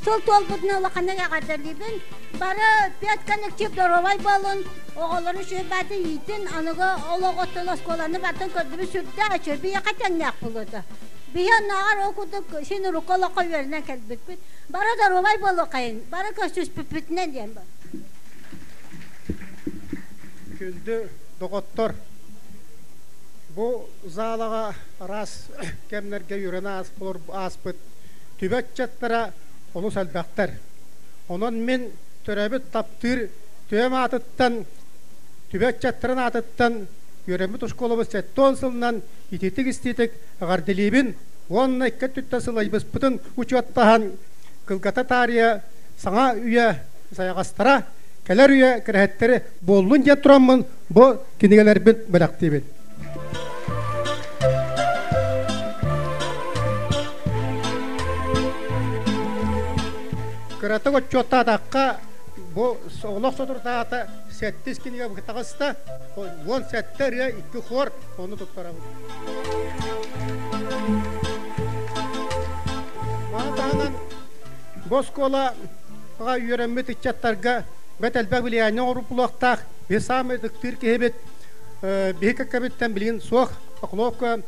Сыл туолбутун улаханнык эҕэрдэлиибин. Бары педколлектив доруобай буолун, оҕолору үчүгэй иитин, аныгы олох оттон оскуоланы бартын көрдүбүт сүрдээх үчүгэй, биһиэхэ тэҥнээх буолуота. Биһи оннооҕор ол курдук син урукку олоххо үөрэнэн кэлбиппит. Бары доруобай буолуоххайын, бары көрсүспүппүтүнэн диэн бар. Күндү доҕоттор, бу залаҕа араас кэмнэргэ үөрэнэ ааспыт түбэ ыччаттара олус элбэхтэр. Онон мин төрөөбүт таптыыр түбэм аатыттан, түбэ ыччаттарын аатыттан үөрэммит оскуолабыт 70 сылынан итиитик-истиитик эҕэрдэлиибин уонна икки өттүттэн сылайбыспытын учуоттаһан кылгата таарыйа саҥа үйэ сайаҕастара, кэлэр үйэ кэрэһиттэри буоллун диэн тураммын бу кинигэлэрбин бэлэхтиибин. Кыратык отчуоттаатахха, бу олох соторутааҕыта сэттис кинигэ таҕыста, 17 ырыа, икки хор, ону туттарабыт. Маны таһынан бу оскуолаҕа үөрэммит ыччаттарга бэрт элбэх влияние оҥорбут биһи саамай ытыктыыр киһибит биһи кэккэбиттэн билигин суох Охлопко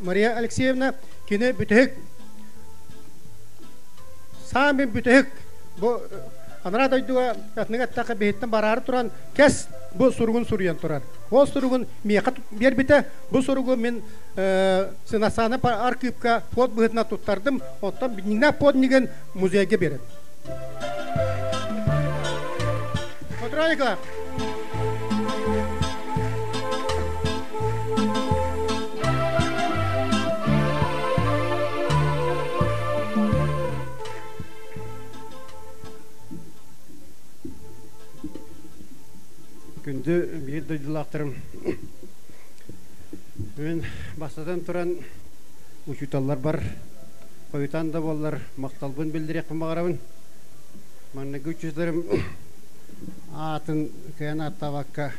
Мария Алексеевна кини бүтэһик саамай бүтэһик бу анараа дойдуга атыныга эттэххэ биһиттэн бараары туран кэс бу суругун суруйан турар. Ол суругун миэхэ биэрбитэ. Бу суругу мин Сынасаана архыыпка под быһыытынан туттардым. Оттон Нина поднигын музейга биэрэн. Отура Күндү биир дойдулаахтарым, мин бастатан туран учууталларбар хойутаан да буоллар махталбын биллэриэхпин баҕарабын. Манныгы учууталларым аатын кыайан ааттаабакка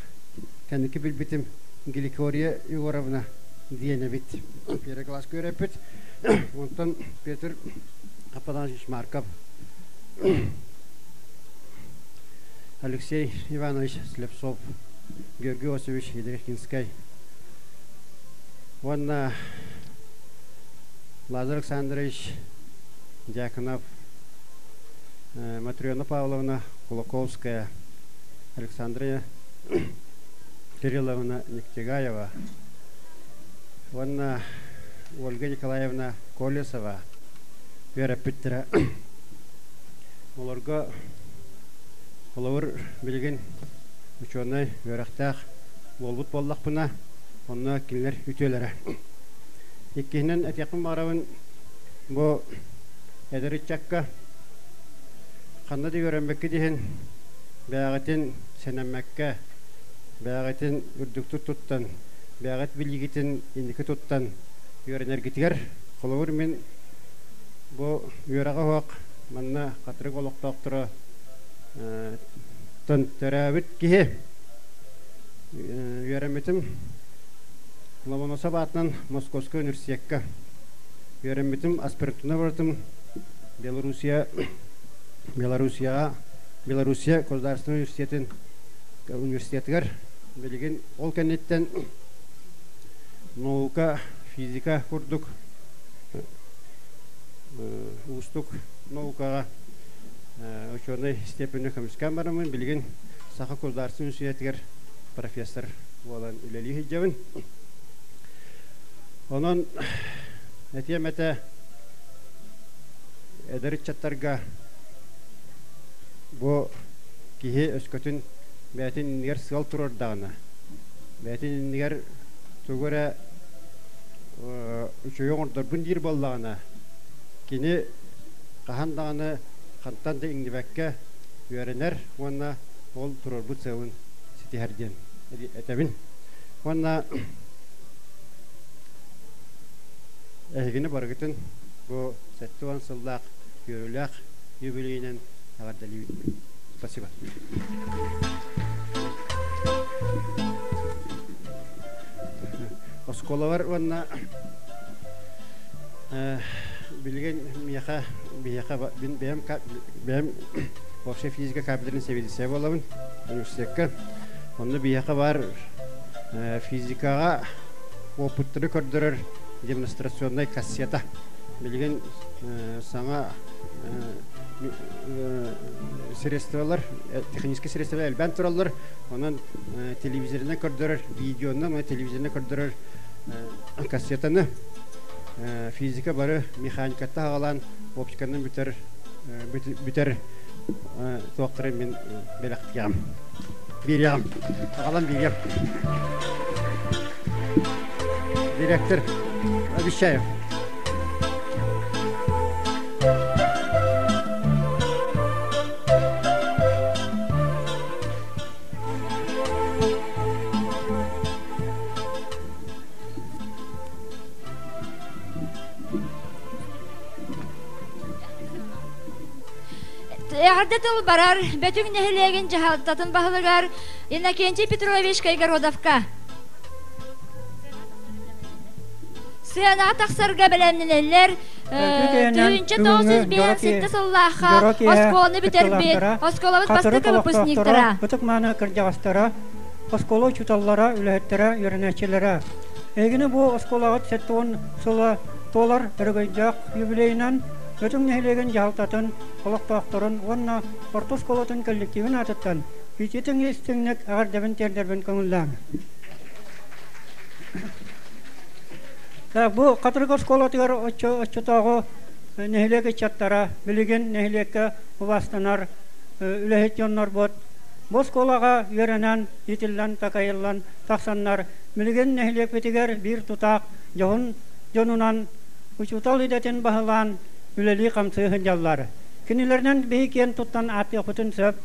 кэнники билбитим Гликория Егоровна диэн эбит. Первый класска үөрэппит. Онтон Петр Апанасьевич Марков, Алексей Иванович Слепцов, Георгий Осипович Едрехинскай уонна Лазарь Александрович Дьяконов, Матрена Павловна Кулаковская, Александра Кирилловна Нектегаева уонна Ольга Николаевна Колесова үөрэппиттэрэ. Олорго холобур билигин учуонай үөрэхтээх буолбут буоллахпына, онно кинилэр үтүөлэрэ. Иккиһинэн этиэхпин баҕарабын, бу эдэр ыччакка ханна да үөрэммэккит иһин бэйэҕитин сэнэммэккэ, бэйэҕитин үрдүктүк туттан, бэйэҕит билиигитин инники туттан үөрэнэргитигэр, холобур мин бу үөрэҕэ суох манна Хатырык олохтоохторо төрөөбүт киһи үөрэммитим Ломоносов аатынан Московскай университекка үөрэммитим, аспирантура барытым Белоруссия Белоруссияҕа Белоруссия государственнай университетын университетыгар билигин ол кэнниттэн наука, физика курдук уустук наукаҕа ученай степени көмүскээн бараммын билигин Саха государственнай университетыгар профессор буолан үлэлии сылдьабын. Онон этиэм этэ эдэр ыччаттарга бу киһи өскөтүн бэйэтин иннигэр сыал туруордаҕына, бэйэтин иннигэр тугу эрэ үчүгэй оҥордорбун диир буоллаҕына, кини хаһан даҕаны хантан да иҥнибэккэ үөрэнэр уонна ол туруорбут сыалын ситиһэр диэн этэбин. Уонна эһигини барыгытын бу 70 сыллаах үөрүүлээх юбилейинэн эҕэрдэлиибин. Спасибо. Оскуолабар уонна билигин миэхэ биһиэхэ бэйэм бэйэм общая физика кафедрын сэбиэдиссэйэ буолабын университекка. Онно биһиэхэ баар физикаҕа опыттары көрдөрөр демонстрационнай кассета. Билигин саҥа средстволар, техническэй средстволар элбээн тураллар. Онон телевизорынан көрдөрөр, видеонан, телевизорынан көрдөрөр кассетаны физика бары механикаттан аҕалаан оптиканан бүтэр бүтэр туохтары мин бэлэхтиэҕим. Биэриэҕим. Аҕалан биэриэм. Директор обещаю. Эҕэрдэ тыл барар Бөтүҥ нэһилиэгин дьаһалтатын баһылыгар Иннокентий Петрович Кайгородовка. Сыанаҕа тахсарга бэлэмнэнэллэр. 1905 сыллаахха оскуоланы бүтэрбит, оскуолабыт бастакы выпускниктара. Ытык-мааны кырдьаҕастара, оскуола учууталлара, үлэһиттэрэ, үөрэнээччилэрэ. Эһигини бу оскуолаҕыт 70 сыла туолар өрөгөйдөөх юбилейынан Бөтүҥ нэһилиэгин дьаһалтатын, олохтоохторун уонна орто оскуолатын коллективын аатыттан ититиҥ истиҥник эҕэрдэбин тиэрдэрбин көҥүллээҥ. Бу Хатырык оскуолатыгар оччотооҕу нэһилиэк ыччаттара билигин нэһилиэккэ убаастанар үлэһит дьоннорбут бу оскуолаҕа үөрэнэн, иитиллэн, такайыллан тахсаннар билигин нэһилиэкпитигэр биир тутаах дьоһун дьонунан учуутал идэтин баһылаан үлэлии-хамсыы сылдьаллар. Кинилэринэн биһи киэн туттан ааттыахпытын сөп.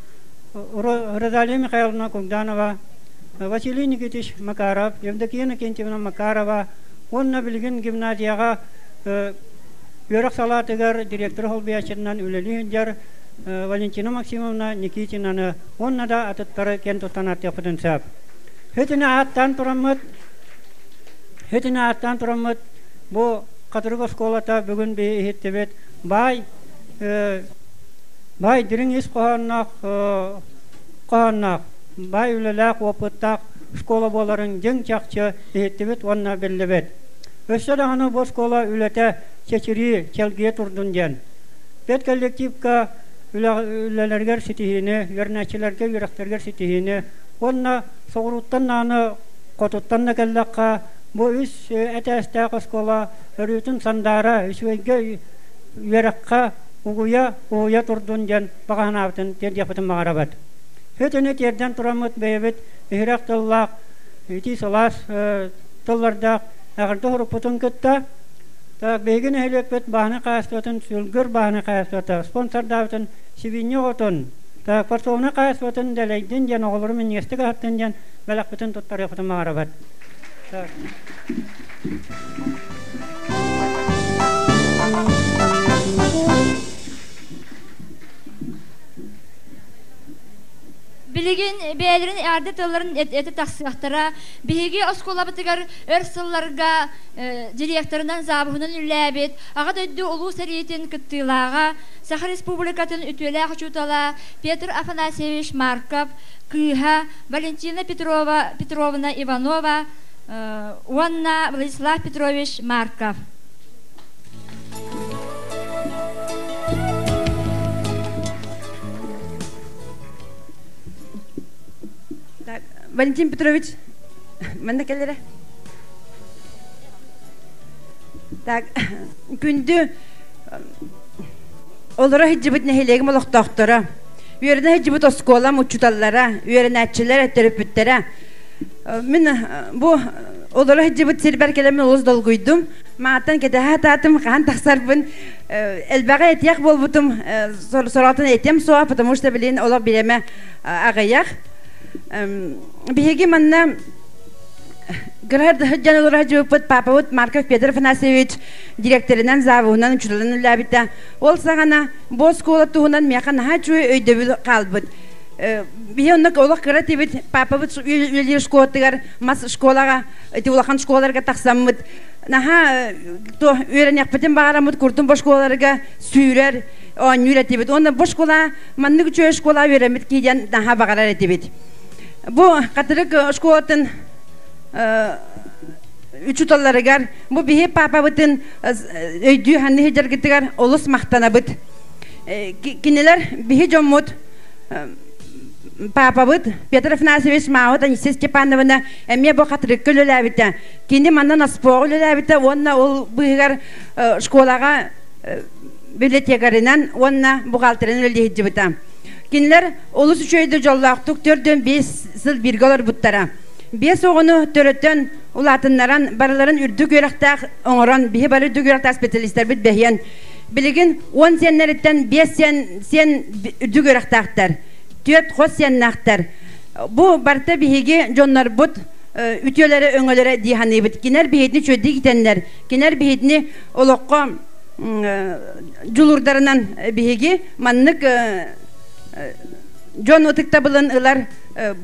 Розалия Михайловна Кугданова, Василий Никитич Макаров, Евдокия Иннокентьевна Макарова уонна билигин гимназияҕа үөрэх салаатыгар директор солбуйааччытынан үлэлии сылдьар Валентина Максимовна Никитинаны уонна да атыттары киэн туттан ааттыахпытын сөп. Итини ааттаан тураммыт, итини ааттаан тураммыт бу Хатырык оскуолата бүгүн биһи иһиттибит баай баай дириҥ ис хоһоонноох хоһоонноох баай үлэлээх опыттаах школа буоларын дьиҥ чахчы иһиттибит уонна биллибит. Өссө даҕаны бу оскуола үлэтэ чэчирии, чэлгийэ турдун диэн. Педколлективка үлэлэригэр ситиһиини, үөрэнээччилэргэ үөрэхтэригэр ситиһиини уонна соҕурууттан даҕаны хотуттан да кэллэххэ бу үс этээстээх оскуола өрүүтүн сандаара үчүгэйгэ үөрэххэ угуйа, уһуйа турдун диэн баҕа санаабытын тиэрдиэхпитин баҕарабыт. Итини тиэрдэн тураммыт бэйэбит иһирэх тыллаах, итии сылаас тыллардаах эҕэрдэ сурукпутун кытта биһиги нэһилиэкпит бааһынай хаһаайыстыбатын Сүлгүр бааһынай хаһаайыстыбата спонсордаабытын сибиинньэ оҕотун, подсолнух хаһаайыстыбатын дэлэйдин диэн оҕолору минньигэстик аһаттын диэн бэлэхпитин туттарыахпытын баҕарабыт. Билигин бэйэлэрин эҕэрдэ тылларын этэ тахсыахтара. Биһиги оскуолабытыгар өр сылларга директорынан, завуһунан үлэлээбит Аҕа дойду Улуу сэриитин кыттыылааҕа, Саха Республикатын үтүөлээх учуутала Петр Афанасьевич Марков кыыһа Валентина Петрова Петровна Иванова уонна Владислав Петрович Марков. Так, Валентин Петрович, манна кэлэрэ. Так, күндү олоро сылдьыбыт нэһилиэгим олохтоохторо, үөрэнэ сылдьыбыт оскуолам учууталлара, үөрэнээччилэр, төрөппүттэрэ. Мин бу олоро сылдьыбыт сирбэр кэлэммин олус долгуйдум. Мааттан кэтэһэ сатаатым, хаһан тахсарбын элбэҕи этиэх буолбутум, сороҕотун этиэм суоҕа, потому что билигин олох бириэмэ аҕыйах. Биһиги манна Град дьон олоро сылдьыбыппыт папабыт Марков Петр Афанасьевич директорынан, завуһунан, учууталынан үлэлээбитэ. Ол саҕана бу оскуола туһунан миэхэ наһаа үчүгэй өйдөбүл хаалбыт. Биһи онно олох кыра этибит, папабыт үлэлиир школатыгар, мас школаҕа, ити улахан школаларга тахсаммыт, наһаа үөрэниэхпитин баҕараммыт курдун бу школаларга сүүрэр, оонньуур этибит. Уонна бу школа, маннык үчүгэй школа үөрэммит киһи диэн наһаа баҕарар этибит. Бу Хатырык школатын учууталларыгар бу биһи папабытын өйдүү ханны сылдьаргытыгар олус махтанабыт. Кинилэр биһи дьоммут папабыт Петр Афанасьевич Маут Анисия Степановна эмиэ бу Хатырыкка үлэлээбитэ. Кини манна Носпоҕа үлэлээбитэ уонна ол быыһыгар школаҕа библиотекарынан уонна бухгалтерынан үлэлии сылдьыбыта. Кинилэр олус үчүгэйдик дьоллоохтук 4-5 сыл бииргэ олорбуттара. Биэс оҕону төрөтөн, улаатыннаран, барыларын үрдүк үөрэхтээх оҥорон, биһи бары үрдүк үөрэхтээх специалистарбыт бэһиэн. Билигин 10 сиэннэриттэн 5 сиэн, сиэн үрдүк үөрэхтээхтэр, түөрт хос сиэннээхтэр. Бу барыта биһиги дьоннорбут үтүөлэрэ, өҥөлөрө дии саныыбыт. Кинилэр биһигини үчүгэйдик иитэннэр, кинилэр биһигини олоххо дьулуурдарынан биһиги маннык дьон ытыктабылын ылар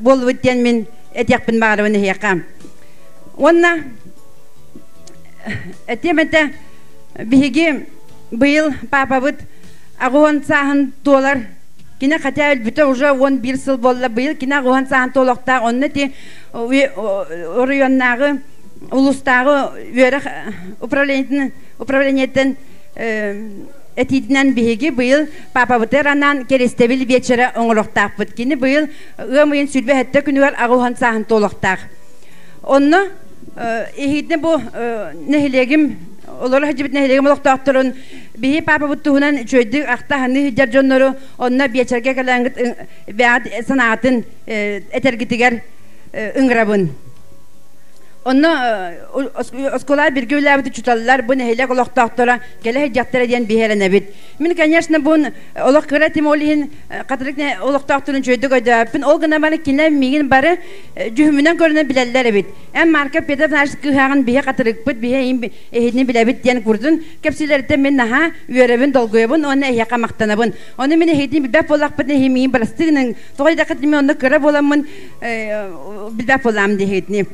буолбут диэн мин этиэхпин баҕарабын эһиэхэ. Уонна этиэм этэ биһиги быйыл папабыт аҕыһын сааһын туолар кини хотя өлбүтэ уже 11 сыл буолла быйыл кини аҕыһын сааһын туолуохтаах онно ити оройуоннааҕы улуустааҕы үөрэх управлениетын управлениетын этиитинэн биһиги быйыл папабытыгар анаан кэриэстэбил биэчэрэ оҥоруохтаахпыт. Кини быйыл ыам ыйын 27 күнүгэр аҕа сааһын туолуохтаах. Онно иһитинэ бу нэһилиэгим олоро сылдьыбыт нэһилиэгим олохтоохторун биһи папабыт туһунан үчүгэйдик ахта-саныы сылдьар дьоннору онно биэчэргэ кэлээҥҥит бэйэҕит санаатын этэргитигэр ыҥырабын. Онно оскуола бииргэ үлэлээбит учууталлар бу нэһилиэк олохтоохторо кэлэ сылдьахтара диэн биһирэнэбит. Мин, конечно, бу олох кыра этим ол иһин хатырык олохтоохторун үчүгэйдик өйдөөбүппүн. Ол гынан баран кинилэр миигин бары дьүһүмүнэн көрүнэн билэллэр эбит. Эн Марка Петр Афанасьевич кыыһааҕын биһи хатырыкпыт, биһи эһигини билэбит диэн курдун кэпсиилэриттэн мин наһаа үөрэбин, долгуйабын уонна эһиэхэ махтанабын. Ону мин эһигини билбэт буоллахпытына эһи миигин бырастыы гыныҥ. Тоҕо диэтэххит мин онно кыра буоламмын билбэт буоллаам диэхитини.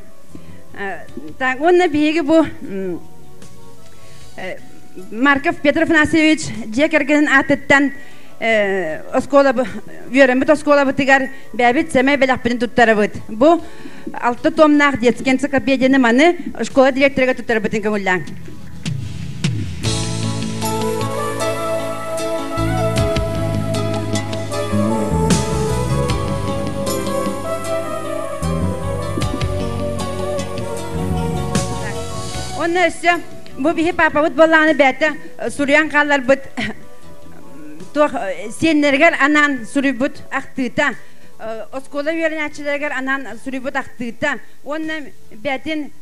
Так, уонна биһиги бу Марков Петр Афанасьевич дьиэ кэргэнин аатыттан оскуола үөрэммит оскуолабытыгар бэйэбит сэмэй бэлэхпитин туттарабыт. Бу алта томнаах детская энциклопедияны маны школа директорыгар туттарбытын көҥүллээҥ. Онно өссө бу биһи папабыт буоллаҕына бэйэтэ суруйан хаалларбыт. туох сиэннэригэр анаан суруйбут ахтыыта, оскуола үөрэнээччилэригэр анаан суруйбут ахтыыта уонна бэйэтин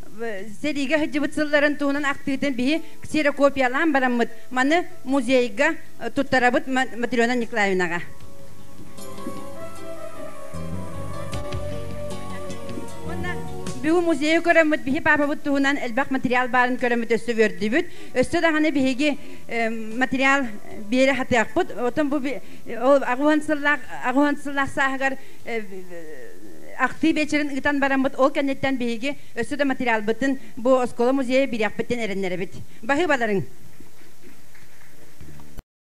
сэриигэ сылдьыбыт сылларын туһунан ахтыытын биһи ксерокопиялаан бараммыт маны музейга туттарабыт Матрена Николаевнаҕа. Бүгүн музейы көрөммүт, биһи паапабыт туһунан элбэх материал баарын көрөммүт өссө үөрдүбүт. Өссө даҕаны биһиги материал биэрэ хатыахпыт. Отон бу ол аҕыһан сыллаах аҕыһан сыллаах сааһыгар ахтыы биэчэрин ыытан бараммыт, ол кэнниттэн биһиги өссө да материалбытын бу оскуола музейа бириэхпиттэн эрэннэрэбит. Баһыыбаларыҥ.